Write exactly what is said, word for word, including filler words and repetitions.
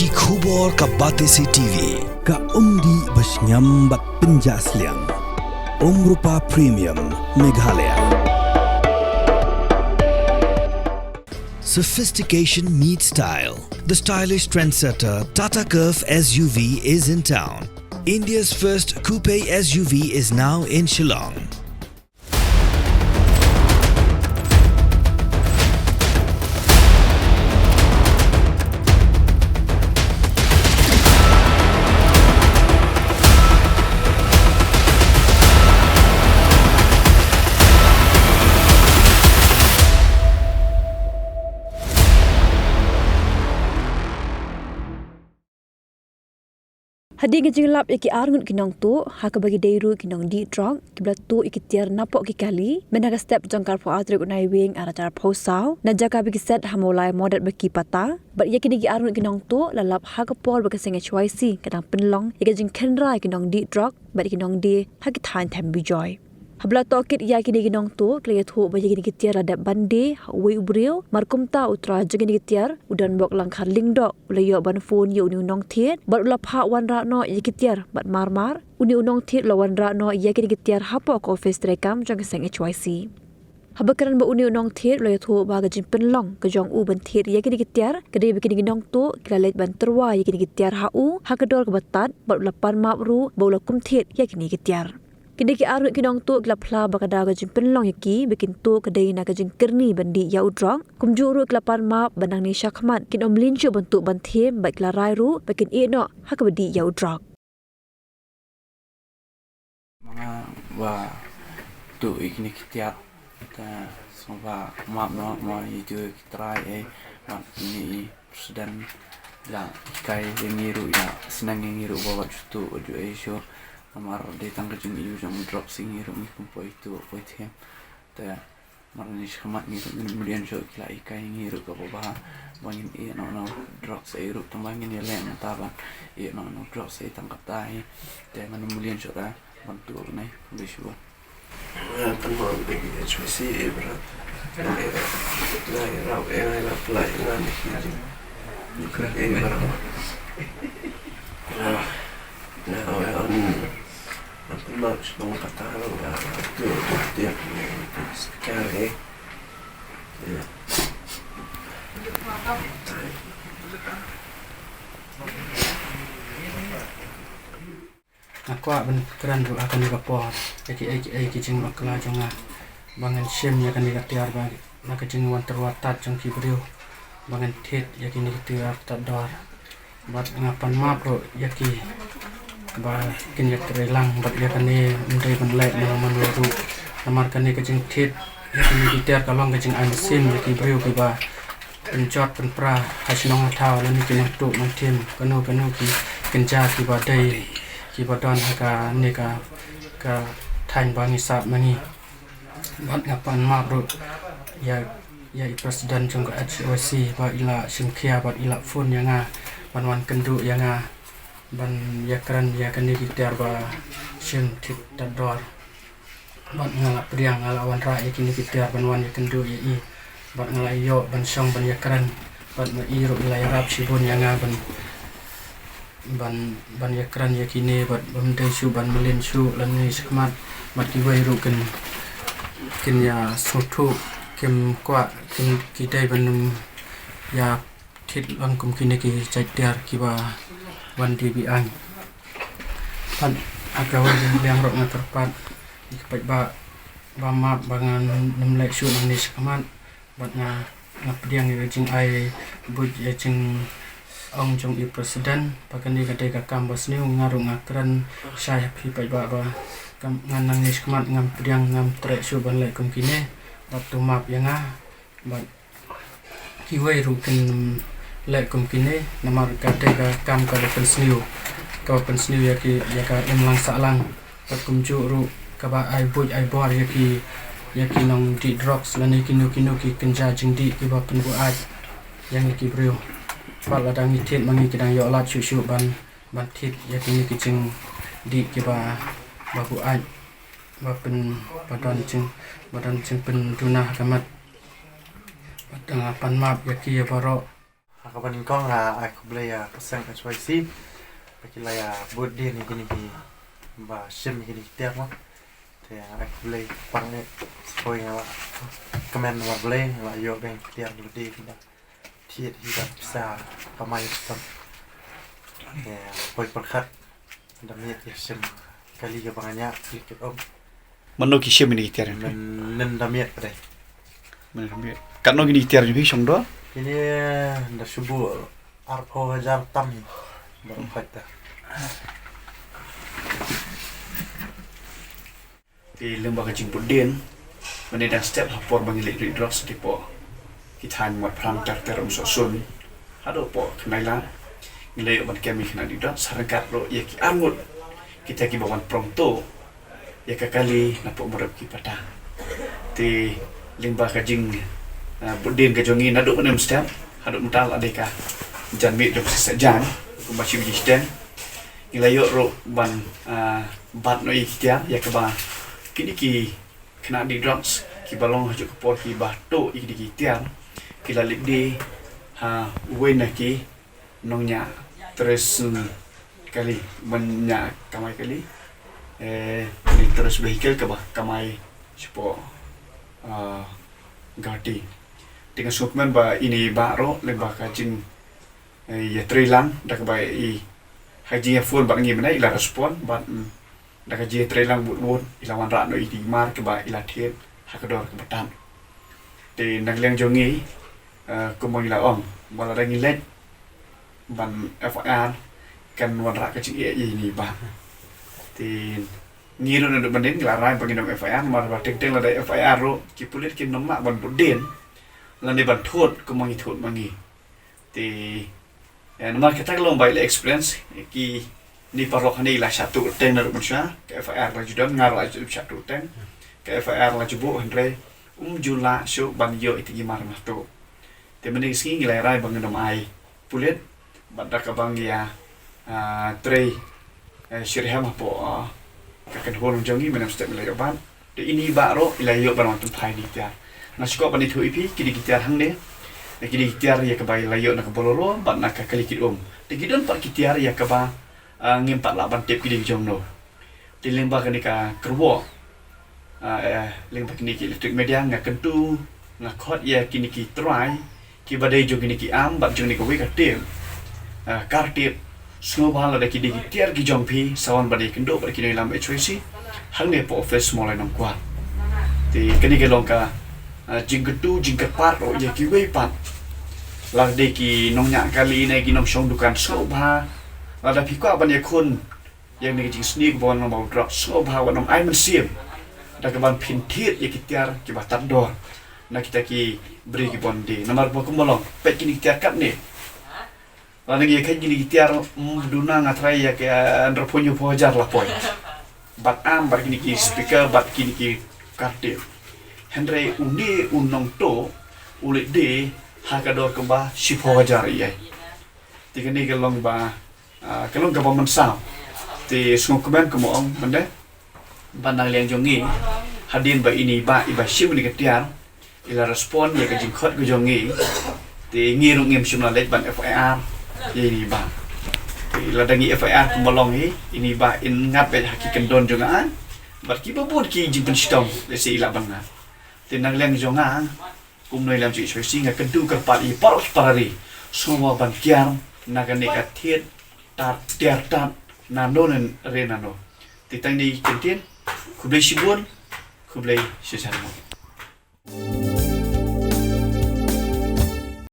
Ki khubor ka Batesi T V, ka umdih bashngiam bad pynjah sliang. Umrupa Premium, Meghalaya. Sophistication meets style. The stylish trendsetter Tata Curvv S U V is in town. India's first coupe S U V is now in Shillong. Hadien ka jinglap ïa ki arngut ki nongtuh, ha kaba ki dei ruh ki nongdih drok, ki ba la tuh ïa ki tiar napoh ki kali, mynta ka step jong ka arphew ar tarik u Naiwieng arhajar arphew saw, na jaka ba ki set ha Mawlai Modat Bakipata, bad ïa kine ki arngut ki nongtuh, la lap ha ka por ba ka seng H Y C, ka dang pynlong, ïa ka jingkhynra ïa ki nongdih drok, bad ïa ki nongdie, ha ki thaiñ them Bijoy. Haba la tohkit ïa kine ki nongtuh, ki la ïathuh ba ïa kine ki tiar la dep ban die, ha uwei u briew, mar kumta u trai jong kine ki tiar, u Donbok Langkhar Lyngdoh, u la ïoh ban phone ïa une u nongthied, bad u la phah wanrah noh ïa ki tiar, bad mar mar, une u nongthied u la wanrah noh ïa kine ki tiar hapoh ka ophis treikam jong ka seng H Y C. Haba kren bad une u nongthied u la ïathuh ba ka jingpynlong, ka jong u ban thied ïa kine ki tiar, ka dei ba kine ki nongtuh, ki la leit ban tyrwa ïa kine ki tiar ha u, ha ka dor kaba tad, bad u la pan map ruh, ba u la kum thied ïa kine ki tiar. Kine ki arngut ki nongtuh ki la phla ba ka daw ka jingpynlong ïa ki, ba kin tuh ka dei na ka jingkyrni ban dih ïa u drok. Kumjuh ruh ki la pan map ba nangne shakhmat kin ym lynshop ban tuh ban thiem bad ki la rai ruh ba kin ïeh noh ha kaba dih ïa u drok. Ma nga ba tuh ïa kine ki tiar. Te sngewbha map noh ma ïa ki trai eh. Bad ine i President la hikai ïa ngi ruh, la sneng ïa ngi ruh ba wat shu tuh, wat ju ei shuh. Namar dei tang ka jingïohi jong u drok sha ngi ruh, ngi kum poi tuh poi thiem. Te mar ngi shakhmat ngi ruh ngin mlien shuh, ki la hikai ïa ngi ruh kaba bha ba ngin ïeh noh na u drok sha ei ruh, tang ba ngin ïaleh mynta ban ïeh noh na u drok sha ei tang katta hi. Te ngan mlien shuh da ban tuh ne, khublei shibun. Nga pynmong ïa ki H Y C eh bra. Nga ïarap, nga ïarap, nga ïarap, nga ïarap, nga ïarap. Nga, nga, nga, nga pynmong sha bang kata nga, nga, tu, tu, tu, tu, speaker eh. Nga kwah ban kren ruh ha kane ka por ïa kiei kiei ki jingbakla jong nga, ba ngan shim ïa kane ka tiar ba na ka jingwan tyrwa tad jong ki briew, ba ngan thied ïa kine ki tiar tad dor. Bad nga pan map ruh ïa ki ba kin ïatrei lang bad ïa kane ym dei ban leh mano mano ruh. Namar kane ka jingthied ïa kine ki tiar ka long ka jingai mynsiem ïa ki briew kiba pynjot pynpra ha shnong ha thaw lane ki nongtuh nongthiem kano kano ki kynja kiba dei kiba don ha kane ka, ka thaiñ ba ngi sah ma ngi. Bad nga pan map ruh ïa, ïa i president jong ka H Y C ba i la shim khia bad i la phone ïa nga ban wan kynduh ïa nga ban ïakren ïa kine ki tiar ba shim thied tad dor. Bad nga la pdiang, nga la wanrah ïa kine ki tiar ban wan ïakynduh ïa i. Bad nga la ïoh ban shong ban ïakren. Bad ma i ruh i la ïarap shibun ïa nga ban, ban, ban ïakren ïa kine bad bym dei shuh ban mlien shuh lane shakhmat. Bad kiwei ruh kin, kin ïa sngewthuh, kim kwah, kin, ki dei ban ym ïa thied lang kum kine ki jait tiar kiba wan die be-aiñ. Bad ha kawei ka liang ruh nga kyrpad ïa ki paidbah ba map ba ngan ym leh shuh nangne shakhmat. Bad nga, nga pdiang ïa ka jingai buit ïa ka jingong jong i president ba kane ka dei ka kam ba sniew. Nga ruh nga kren shai ha phi paidbah ba kam, nga nangne shakhmat ngam pdiang, ngam treh shuh ban leh kum kine. Bad to map ïa nga. Bad kiwei ruh kin leh kum kine, namar ka dei ka kam kaba pynsniew, kaba pynsniew ïa ki, ïa ka imlang sahlang. Bad kumjuh ruh kaba ai buit ai bor ïa ki, ïa ki nongdih drugs lane kino kino ki kynja jingdih kiba pynbuaid ïa ngi ki briew. Bad lada ngi thied ma ngi, ki dang ïoh lad shuh shuh ban, ban thied ïa kine ki jingdih kiba, ba buaid, ba pyn, ba don jing, ba don jingpynduna ha ka met. Bad nga pan map ïa ki baroh. Ha kaba nyngkong nga ai khublei ïa ka seng H Y C ba ki la ïa bud dien ïa kine kiba shim ïa kine ki tiar mo. Te ai khublei pang eh sngewbha nga la kmen ba Blei nga la ïoh dang ki tiar lade kiba thied hi ba pisa kamai stam. Te poi pyrkhat da miet ïa shim kali kaba nga ñiah kali kit om. Mano ki shim ïa kine ki tiar? Mynnin da miet ka dei. Mynnin da miet. Katno kine ki tiar jong phi shong dor? Kine da shu buh arphew hajar tam hi. Baroh phaita. Te lyngba ka jingbud dien mynne dang step ha por ba ngi leit ri drugs te poh ki thaiñ Mawphran, Tarter, Umsohsun haduh poh Khnailang ngi la ïoh ban kem ïa ki khynnah ri drugs, ha ryngkat ruh ïa ki arngut kita kiba wan prong tuh ïa ka kali na poh Mawryp ki pata. Te lyngba ka jing, ah, bud dien ka jong ngi naduh mynne mynstep haduh mynta la dei ka janmiet jong ka seseh jan kumba shi baje shiteng. Ngi la ïoh ruh ban, ah, bat noh ïa ki tiar ïa kaba kine ki khynnah ri drugs kiba long ha juh ka por kiba tuh ïa kine ki tiar ki la leit die ha uwei na ki nongñiah tourist kali, ban ñiah kamai kali, eh, ni tourist vehicle kaba kamai shapoh, ah, Guwahati. Te nga sngewkmen ba ine i bah ruh lyngba ka jing, eh, ïatreilang da kaba i ha jingïaphone bad ngi mynne i la respond bad, mm, da ka jingïatreilang bud bud i la wanrah noh ïa i mar kaba i la thied ha ka dor kaba tad. Te na ka liang jong ngi, eh, kumba ngi la ong ba lada ngi leit ban F I R kan wanrah ka jingeh ïa ine i bah. Te ngi ruh naduh mynnin ngi la rai ba ngin ym F I R namar ba teng teng lada F I R ruh ki pulit kim nym lah ban bud dien lane ban thut kumba ngi thut ma ngi. Te, eh, namar kata ka long ba i la experience kine paralok hangne i la shah tuh teng naduh mynshuwa, ka F I R la ju don, nga ruh la ju shah tuh teng. Ka F I R la ju buh hynrei um ju lah shuh ban ïoh ïa i mar ma tuh. Te mynne ka sngi ngi la rai ba ngin ym ai pulit bad da kaba ngi ïa, ah, trei, eh, shitrhem hapoh, ah, ka kynhun jong ngi mynne mynstep ngi la ïoh ban. Te ine i bah ruh i la ïoh ban wan pynphai ïa kine ki tiar. Nga sngewkwah ban ïathuh ïa phi kine ki tiar hangne. Kine ki tiar ïa kaba i la ïoh na ka Bolero bad na ka kali kit um. Te ki don pat ki tiar ïa kaba, ah, ngim pat lah ban tip kine ki jong no. Te lyngba kane ka kyrwoh, ah, eh, lyngba kine ki electronic media nga kyntu, nga khot ïa kine ki trai kiba dei jong kine ki am bad jong kine kawei ka tip, ah, kar tip, sngewbha lada ki dei ki tiar ki jong phi sa wan ban ïakynduh bad ki nongïalam H Y C hangne hapoh office Mawlai Nongkwar. Te kane ka long ka, ah, jingkyntu jingkyrpad ruh ïa kiwei pat, lada dei ki nongñiah kali ne ki nongshong dukan sngewbha lada phi kwah ban ïakhun ïa kane ka jingsniew kaba wan na bynta drugs sngewbha wat nym ai mynsiem da kaban phin thied ïa ki tiar kiba tad dor na kita ki briew ki bym dei. Namar ba kumba long peit kine ki tiar katne. Lada ngi ïa kheiñ kine ki tiar, mm, duna nga trai ïa ka, eh, hynriewphew hynñiewphew hajar la poi. Bad am bad kine ki speaker bad kine ki kar tip. Hynrei une u nongtuh u leit die ha ka dor kaba shiphew hajar ïa. Te kane ka long ba, ah, ka long kaba mynsaw. Te sngewkmen kumba ong mynne ba na liang jong ngi hadien ba ine i bah iba shim ïa kane ka tiar i la respond ïa ka jingkhot ka jong ngi. Te ngi ruh ngim shym la leit ban F I R ïa ine i bah. Te lada ngi F I R kumba long hi, ine i bah in ngat beit ha ki kyndon jong nga bad kiba bun ki jingpynshitom lehse i lah ban ngat. Te na liang jong nga kumno i lam jong H Y C nga kyntu kyrpad ïa paralok para ri sngewbha ban kiar na kane ka thied tar tiar tar nano ne re nano. Te tang ne i kyntien, khublei shibun, khublei shihajar nguh.